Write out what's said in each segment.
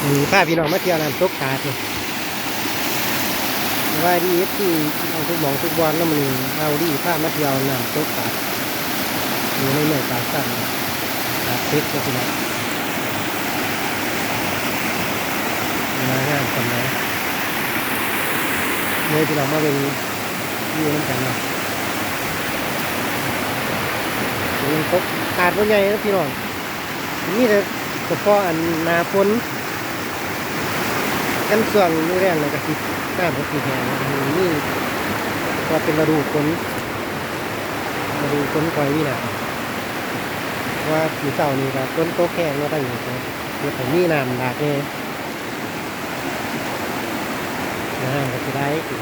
ນີ້ພາພີ່ນ້ອງມາທ່ຽວນ້ຳຕົກຕາດນີ້ ສະບາຍດີ ເອັຟຊີ ພີ່ນ້ອງທຸກໝ່ອງທຸກບ່ອນເນາະ. ມື້ນີ້ ລາວດີ ພາມາທ່ຽວນ້ຳຕົກຕາດ ຢູ່ໃນເມືອງປາກຊັນ ຕາດເສັດເນາະພີ່ນ້ອງ. ມາງາມສ່ຳໃດ ເດີພີ່ນ້ອງ ມາເບິ່ງວິວນຳກັນເນາະ. ເປັນນ້ຳຕົກ ຕາດບໍ່ໃຫຍ່ເນາະພີ່ນ້ອງ. ມີແຕ່ສະເພາະອັນໜ້າຝົນ ຄັນຊ່ວງມື້ແລ້ງແລ້ວກະຊິ ນ້ຳກະຊິແຫ້ງ ມີ ເພາະວ່າເປັນລະດູຝົນ ລະດູຝົນຄ່ອຍມີນ້ຳ. ເພາະວ່າມື້ເຊົ້ານີ້ກະຝົນຕົກແຮງເນາະ ທາງນີ້ກະເຮັດໃຫ້ມີນ້ຳຫຼາກແດ່ ນ້ຳກະຊິໄຫຼຂຶ້ນ.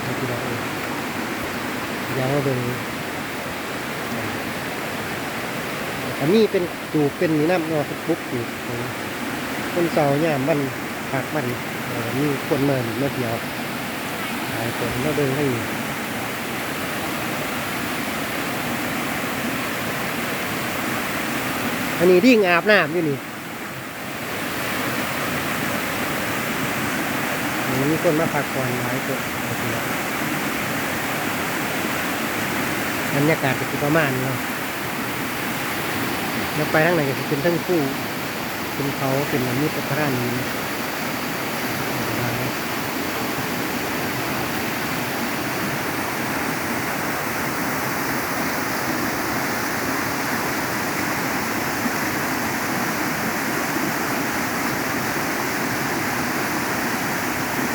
ນີ້ພີ່ນ້ອງເອີຍ ດຽວມາເບິ່ງ ກະມີເປັນຕູບເປັນນີ້ນຳເນາະ ເປັນປຸກຢູ່ ຄົນເຊົາຍາມວັນພັກວັນ ເອີ ມີຄົນມາຫຼິ້ນມາທ່ຽວຫຼາຍຄົນ ມາເບິ່ງທາງນີ້. ອັນນີ້ລີງອາບນ້ຳຢູ່ນີ້. ມີຄົນມາພັກຜ່ອນຫຼາຍຄົນ ບັນຍາກາດກະຊິປະມານນີ້ເນາະ. ແລ້ວໄປທາງນັ້ນກະຊິເປັນເທິງພູ ເປັນເຂົາ ເປັນອັນມີແຕ່ພະລານຫີນ.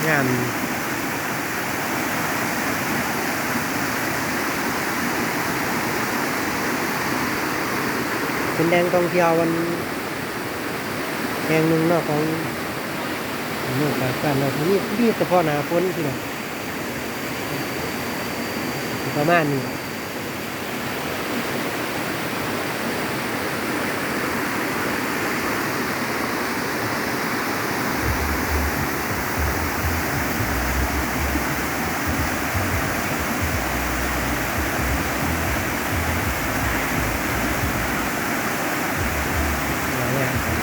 ງາມ ເປັນແຫຼ່ງທ່ອງທ່ຽວອັນ ແຫ່ງໜຶ່ງເນາະ ຂອງເມືອງປາກຊັນເນາະ. ມີ ມີສະເພາະໜ້າຝົນພີ່ນ້ອງ ປະມານນີ້.